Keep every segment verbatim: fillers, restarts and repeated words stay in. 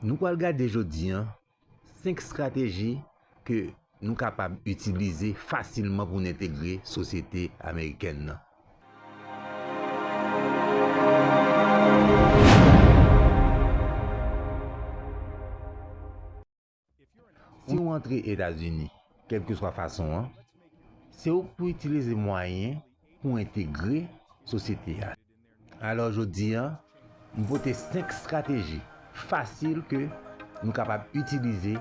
Nou pral gade jodi a senk estrateji ke nou kapab itilize fasilman pou n entegre sosyete amerikèn nan. Si w antre Etazini, kèlkeswa fason an, se ou k pou itilize mwayen pou entegre sosyete a. Alò, jodi a, m pote senk estrateji fasil ke nou kapab itilize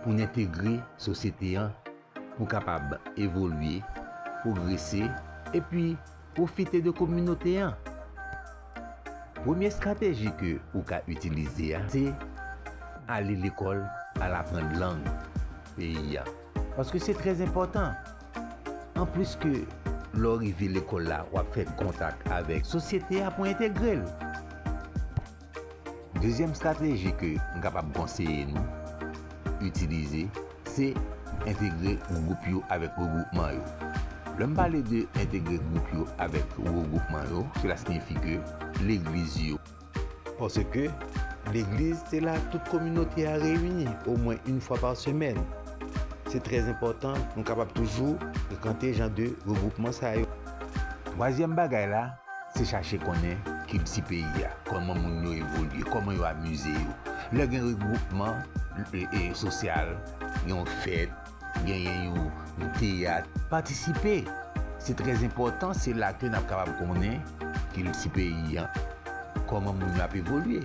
pou n entegre sosyete a, pou kapab evolye, pwogrese, epi pwofite de kominote a. Premye estrateji ke ou ka itilize a, se ale lekòl, al aprann lang peyi a. Paske se trè enpòtan. Anplis ke lè w rive lekòl la, w ap fè kontak avèk sosyete a pou entegre l. Dezyèm estrateji ke m kapab konseye nou itilize, se entegre gwoup yo avèk regwoupman yo. Lè m pale de entegre gwoup yo avèk regwoupman yo, sela siyifi ke legliz yo. Paske legliz, se la tout kominote a reyini omwen yon fwa pa semèn. Se trè enpòtan nou kapab toujou frekante jan de regwoupman sa yo. Twazyèm bagay la, se chache konnen kilti peyi a, kòman moun yo evolye, kòman yo amize yo. Lè gen regwoupman e, e, sosyal, gen yon fèt, genyen yon, yon teyat, patisipe. Se trè enpòtan, se la ke n ap kapab konnen kilti peyi a, kòman moun yo ap evolye.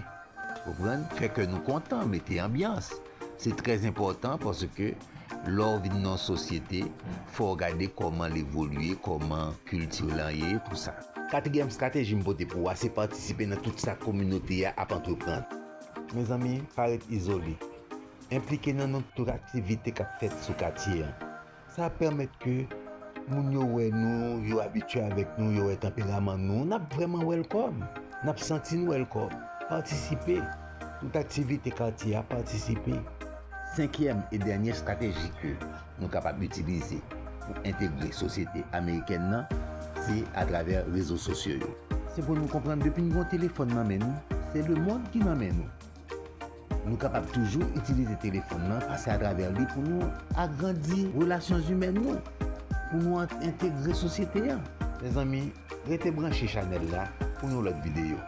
Konprann? Fè kè nou kontan, mete anbyans. Se trè enpòtan paske lè w vin nan yon sosyete, fò w gade kòman l evolye, kòman kilti lan ye, tou sa. Katriyèm estrateji m pote pou w a, se patisipe nan tout sa kominote a ap antreprann. Mezanmi, pa ret izole. Enplike nan, nan tout aktivite k ap fèt sou katye a. Sa ap pèmèt ke moun yo wè nou, yo abitye avèk nou, yo wè tanperaman nou, n ap vrèman welcome. N ap santi n welcome. Patisipe. Tout aktivite katye a, patisipe. Senkyèm e dènye estrateji ke nou kapab itilize pou entegre sosyete amerikèn nan, se atravè rezo sosyo yo. Se pou nou konprann, depi n gen yon telefòn nan men nou, se lemonn ki nan men nou. Nou kapab toujou itilize telefòn nan, pase atravè li pou nou agrandi relasyon imèn nou, pou nou an-, entegre sosyete a. Mezanmi, rete branche chanèl la pou yon lòt videyo.